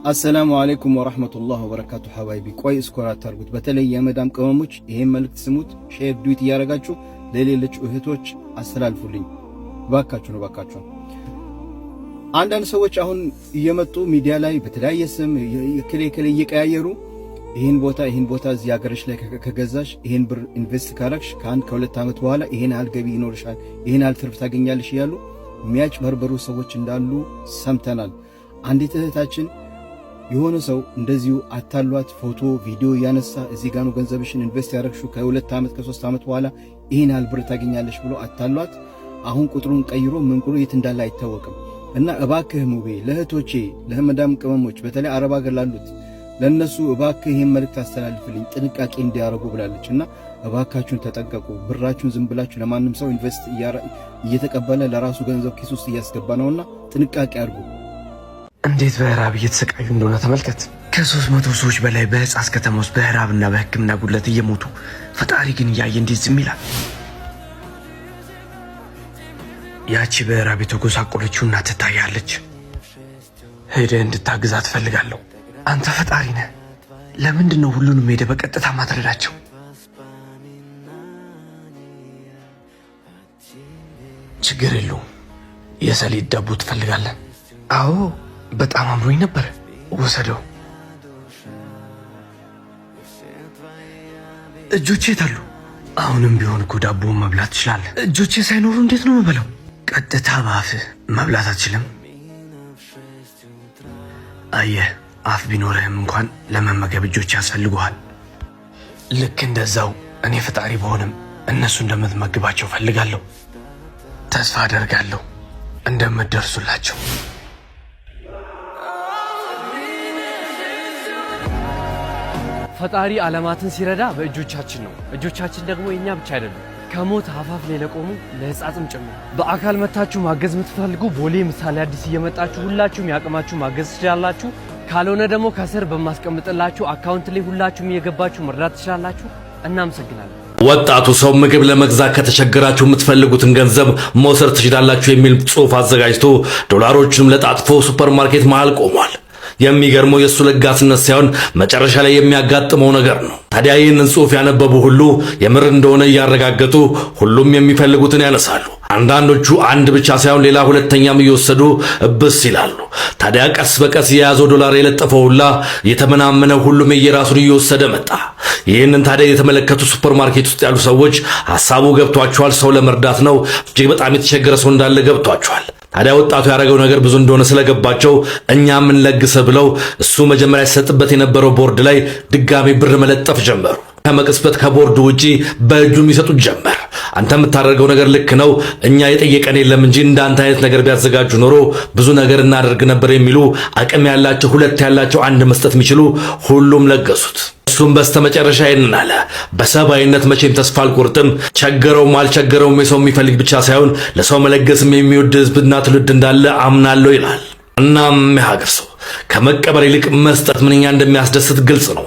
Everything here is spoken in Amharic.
السلام عليكم ورحمة الله وبركاته። حبايبي ቆይ scroll አታርጉት። በተለይ የመዳም ቅመሞች ይሄን መልእክት ስሙት፣ share duet እያደረጋችሁ ለሌሎች እህቶች አስተላልፉልኝ እባካችሁ ነው እባካችሁ። አንዳንድ ሰዎች አሁን እየመጡ ሚዲያ ላይ በተለያየ ስም ክሌ ክሌ እየቀያየሩ ይህን ቦታ እዚህ ሀገርሽ ላይ ከገዛሽ፣ ይህን ብር invest ካረግሽ፣ ከ1 ከ2 ዓመት በኋላ ይህን ያህል ገቢ ይኖርሻል፣ ይህን ያህል ትርፍ ታገኛለሽ እያሉ የሚያጭበርበሩ ሰዎች እንዳሉ ሰምተናል። አንዲት እህታችን የሆነ ሰው እንደዚሁ አታሏት ፎቶ ቪዲዮ እያነሳ እዚህ ጋ ነው ገንዘብሽን invest ያደረግሽው፣ ከ2 ዓመት ከ3 ዓመት በኋላ ይህን ያህል ብር ታገኛለሽ ብሎ አታሏት። አሁን ቁጥሩን ቀይሮ ምን ብሎ የት እንዳለ አይታወቅም። እና እባክህ ሙቤ ለእህቶቼ ለመዳም ቅመሞች በተለይ አረብ ሀገር ላሉት ለእነሱ እባክህ ይህን መልእክት አስተላልፍልኝ ጥንቃቄ እንዲያደርጉ ብላለች። እና እባካችሁን ተጠንቀቁ። ብራችሁን ዝም ብላችሁ ለማንም ሰው invest እየተቀበለ ለራሱ ገንዘብ ኪስ ውስጥ እያስገባ ነውና ጥንቃቄ አድርጉ። እንዴት በረሃብ እየተሰቃዩ እንደሆነ ተመልከት። ከ300 ሰዎች በላይ በህጻጽ ከተማ ውስጥ በረሃብና በሕክምና ጉድለት እየሞቱ ፈጣሪ ግን እያየ እንዴት ዝም ይላል? ያቺ በረሃብ የተጎሳቆለችው እናት ትታያለች። ሄደህ እንድታግዛት እፈልጋለሁ። አንተ ፈጣሪ ነህ። ለምንድን ነው ሁሉንም ሄደህ በቀጥታ ማትረዳቸው? ችግር የለውም። የሰሊጥ ዳቦ ትፈልጋለህ? አዎ፣ በጣም አምሮኝ ነበር። ውሰደው። እጆቼ የት አሉ? አሁንም ቢሆን እኮ ዳቦውን መብላት ትችላለህ። እጆቼ ሳይኖሩ እንዴት ነው የምበላው? ቀጥታ በአፍህ መብላት አትችልም። አየህ፣ አፍ ቢኖርህም እንኳን ለመመገብ እጆች ያስፈልጉሃል። ልክ እንደዛው እኔ ፈጣሪ በሆንም እነሱ እንደምትመግባቸው ፈልጋለሁ። ተስፋ አደርጋለሁ እንደምትደርሱላቸው። ፈጣሪ ዓለማትን ሲረዳ በእጆቻችን ነው። እጆቻችን ደግሞ የእኛ ብቻ አይደሉም። ከሞት አፋፍ ላይ ለቆሙ ለሕፃናትም ጭምር። በአካል መታችሁ ማገዝ የምትፈልጉ ቦሌ ምሳሌ አዲስ እየመጣችሁ ሁላችሁም ያቅማችሁ ማገዝ ትችላላችሁ። ካልሆነ ደግሞ ከስር በማስቀምጥላችሁ account ላይ ሁላችሁም እየገባችሁ መርዳት ትችላላችሁ። እናመሰግናለን። ወጣቱ ሰው ምግብ ለመግዛት ከተቸገራችሁ የምትፈልጉትን ገንዘብ መውሰድ ትችላላችሁ የሚል ጽሑፍ አዘጋጅቶ ዶላሮቹንም ለጣጥፎ ሱፐርማርኬት መሃል ቆሟል። የሚገርመው የእሱ ለጋስነት ሳይሆን መጨረሻ ላይ የሚያጋጥመው ነገር ነው። ታዲያ ይህንን ጽሑፍ ያነበቡ ሁሉ የምር እንደሆነ እያረጋገጡ ሁሉም የሚፈልጉትን ያነሳሉ። አንዳንዶቹ አንድ ብቻ ሳይሆን ሌላ ሁለተኛም እየወሰዱ እብስ ይላሉ። ታዲያ ቀስ በቀስ የያዘው ዶላር የለጠፈው ሁላ እየተመናመነ ሁሉም የየራሱን እየወሰደ መጣ። ይህንን ታዲያ የተመለከቱ ሱፐርማርኬት ውስጥ ያሉ ሰዎች ሐሳቡ ገብቷቸዋል። ሰው ለመርዳት ነው። እጅግ በጣም የተቸገረ ሰው እንዳለ ገብቷቸዋል። ታዲያ ወጣቱ ያደረገው ነገር ብዙ እንደሆነ ስለገባቸው እኛም እንለግስ ብለው እሱ መጀመሪያ ሲሰጥበት የነበረው ቦርድ ላይ ድጋሚ ብር መለጠፍ ጀመሩ። ከመቅጽበት ከቦርዱ ውጪ በእጁ የሚሰጡት ጀመር። አንተ የምታደርገው ነገር ልክ ነው፣ እኛ የጠየቀን የለም እንጂ እንዳንተ አይነት ነገር ቢያዘጋጁ ኖሮ ብዙ ነገር እናደርግ ነበር የሚሉ አቅም ያላቸው ሁለት ያላቸው አንድ መስጠት የሚችሉ ሁሉም ለገሱት። እሱም በስተመጨረሻ ይህንን አለ። በሰብአዊነት መቼም ተስፋ አልቆርጥም። ቸገረውም አልቸገረውም የሰው የሚፈልግ ብቻ ሳይሆን ለሰው መለገስም የሚወድ ህዝብና ትውልድ እንዳለ አምናለሁ ይላል። እናም የሀገር ሰው ከመቀበል ይልቅ መስጠት ምንኛ እንደሚያስደስት ግልጽ ነው።